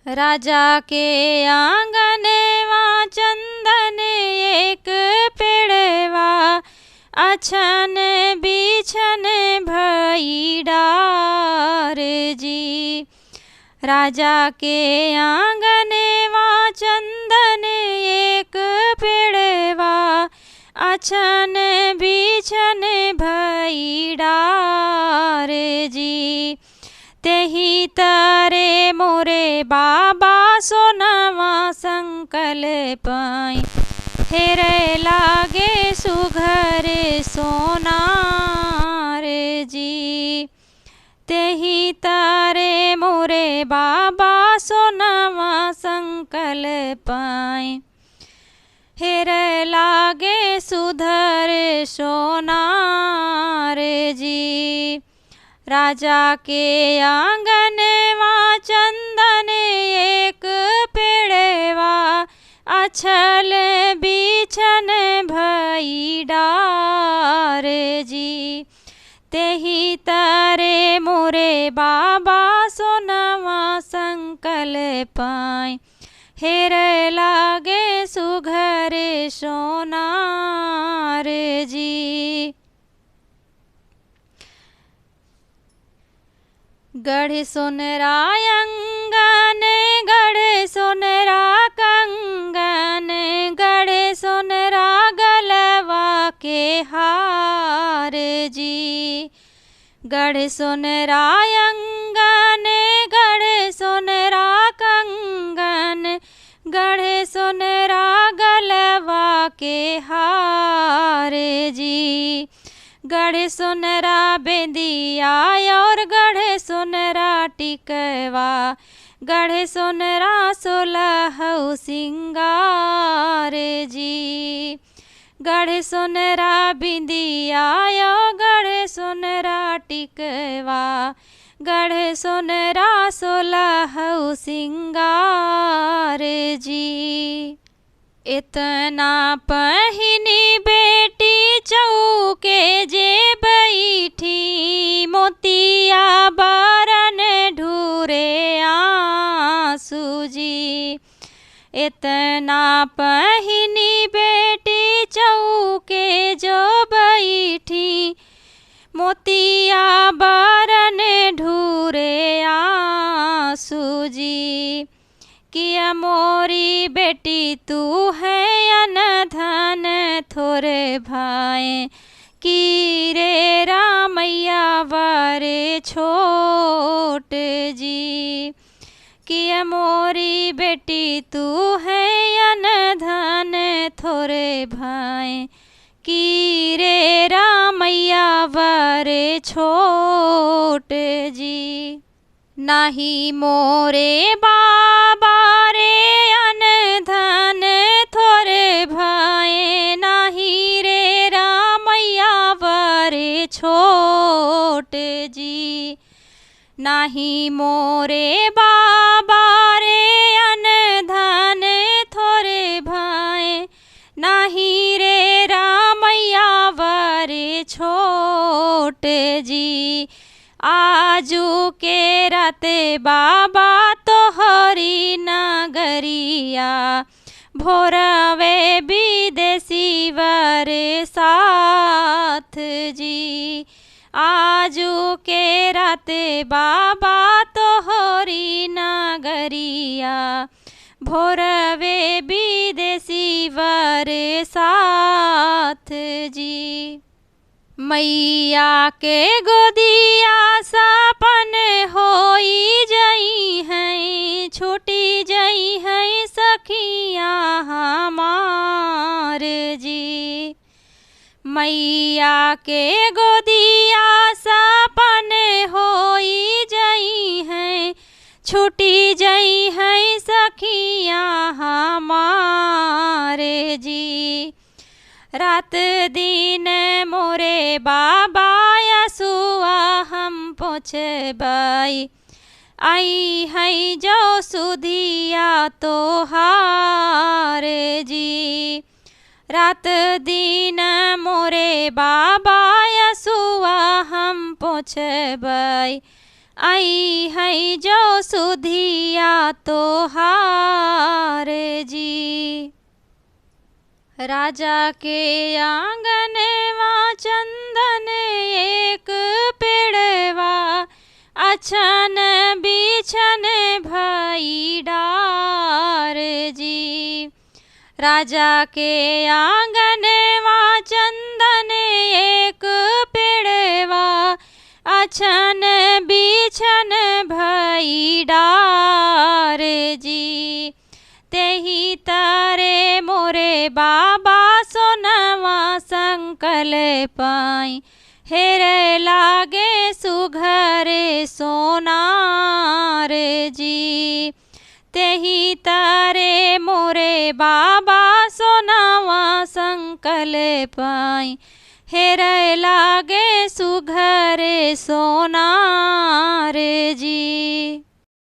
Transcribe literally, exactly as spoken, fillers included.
राजा के आंगनवा चंदन एक पेड़वा, अछन बिछन भई डार जी। राजा के आंगनवा चंदन एक पेड़वा, अछन बिछन भई डार जी। तेही तरे मोरे बाबा सोनवा संकल पाई, हेरे लागे सुघर सोनार जी। तेही तरे मोरे बाबा सोनवा संकल पाई, हेरे लागे सुधर सोनार जी। राजा के आंगनवा चंदन एक पेड़वा, अछल बिछन भई डार जी। तेही तरे मोरे बाबा सोनवा संकल पाई, हेरे लागे सुघर सोनार जी। गढ़े सोनरा अंगन, गढ़े सोनरा कंगन, गढ़े सोनरा गलवा के हार जी। गढ़े सोनरा अंगन, गढ़े सोनरा कंगन, गढ़े सोनरा गलवा के हार जी। गढ़े सोनरा बेंदिया और गढ़े सोनरा टिकवा, गढ़े सोनरा सोलहउ सिंगार जी। गढ़े सोनरा बिंदिया यो, गढ़े सोनरा टिकवा, गढ़े सोनरा सोलहउ सिंगार जी। एतना पहिनी बेटी चौके जे बैठी, मोतिया बरन ढूरे आंसू जी। एतना पहिनी बेटी चौके जो बैठी, मोतिया बरन ढूरे आंसू जी। किया मोरी बेटी तू है अन धन थोरे भाए, की रे रामैया वर छोट जी। किया मोरी बेटी तू है अन धन थोरे भाए, की रे रामैया वर छोट जी। नाही मोरे बाबा रे अन धन थोरे भाए, नाही रे रामैया वर छोट जी। नाही मोरे बाबा रे अन धन थोरे भाए, नाही रे रामैया वर छोट जी। आजू के राते बाबा तोहरी नगरिया, भोरवे विदेशी वर साथ जी। आजू के राते बाबा तोहरी नगरिया, भोरवे विदेशी वर साथ जी। मैया के गोदिया सपन होई जइहैं, छूटी जइहैं सखिया हमार जी। मैया के गोदिया सपन होई जइहैं, छूटी जइहैं सखिया हमार जी। रात दिन मोरे बाबा यसुआ हम पोछबई, अइहैं जो सुधिया तोहार जी। रात दिन मोरे बाबा यसुआ हम पोछबई, अइहैं जो सुधिया तोहार जी। राजा के आंगनवा चंदन एक पेड़वा, अछन बिछन भई डार जी। राजा के आंगनवा चंदन एक पेड़वा, अछन बिछन भई डार जी। तेही तरे मोरे बाबा सोनवा संकल पाई, हेरे लागे सुघर सोनार जी। तेही तरे मोरे बाबा सोनवा संकल पाई, हेरे लागे सुघर सोनार जी।